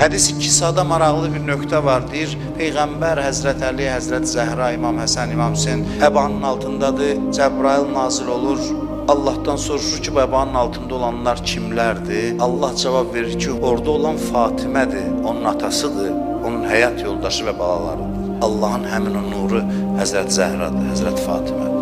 Hədis-i Kisada maraqlı bir nöqtə var. Deyir, Peyğəmbər Həzrət Əli, Həzrət Zəhra, İmam Həsən, İmam Hüseyn əbanın altındadır. Cəbrail nazil olur. Allahdan soruşur ki, bu əbanın altında olanlar kimlərdir? Allah cavab verir ki, orada olan Fatimədir, onun atasıdır, onun həyat yoldaşı və balalarıdır. Allahın həmin o nuru Həzrət Zəhradır, Həzrət Fatimədir.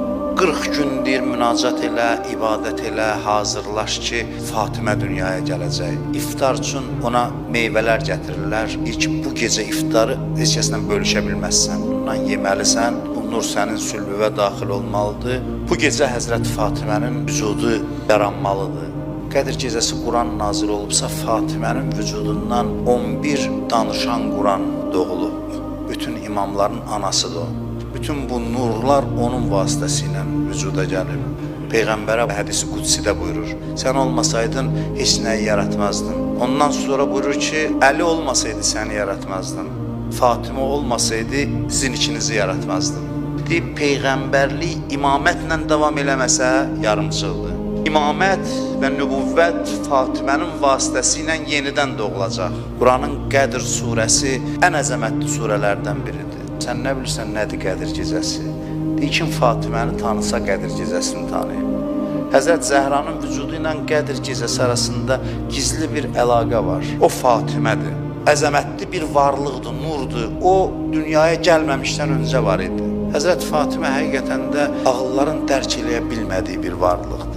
40 gün deyir münacat elə, ibadət elə, hazırlaş ki, Fatimə dünyaya gələcək. İftar üçün ona meyvələr gətirirlər. Deyir ki, bu gecə iftarı heç kəslə bölüşə bilməzsən. Bundan yeməlisən. Bu nur sənin sülbüvə daxil olmalıdır. Bu gecə Həzrət Fatimənin vücudu yaranmalıdır. Qədir gecəsi Quran nazil olubsa, Fatimənin vücudundan 11 danışan Quran doğulub. Bütün imamların anasıdır o. Bütün bu nurlar onun vasitəsilə vücuda gəlib. Peyğəmbərə hədisi qudsidə buyurur. Sən olmasaydın heç nəyi yaratmazdın. Ondan sonra buyurur ki, Əli olmasaydı səni yaratmazdım. Fatimə olmasaydı sizin ikinizi yaratmazdım. Deyib peyğəmbərlik imamətlə davam eləməsə yarımçıqdır. İmamət və nübüvvət Fatimənin vasitəsilə yenidən doğulacaq. Quranın Qədr surəsi ən əzəmətli surələrdən biridir. Sən nə bilirsən nədir Qədir gecəsi? Deyir kim Fatiməni tanısa Qədir gecəsini tanıyır. Həzrət Zəhranın vücudu ilə Qədir gecəsi arasında gizli bir əlaqə var. O Fatimədir. Əzəmətli bir varlıqdır, nurdur. O dünyaya gəlməmişdən öncə var idi. Həzrət Fatimə həqiqətən də ağılların dərk eləyə bilmədiyi bir varlıqdır.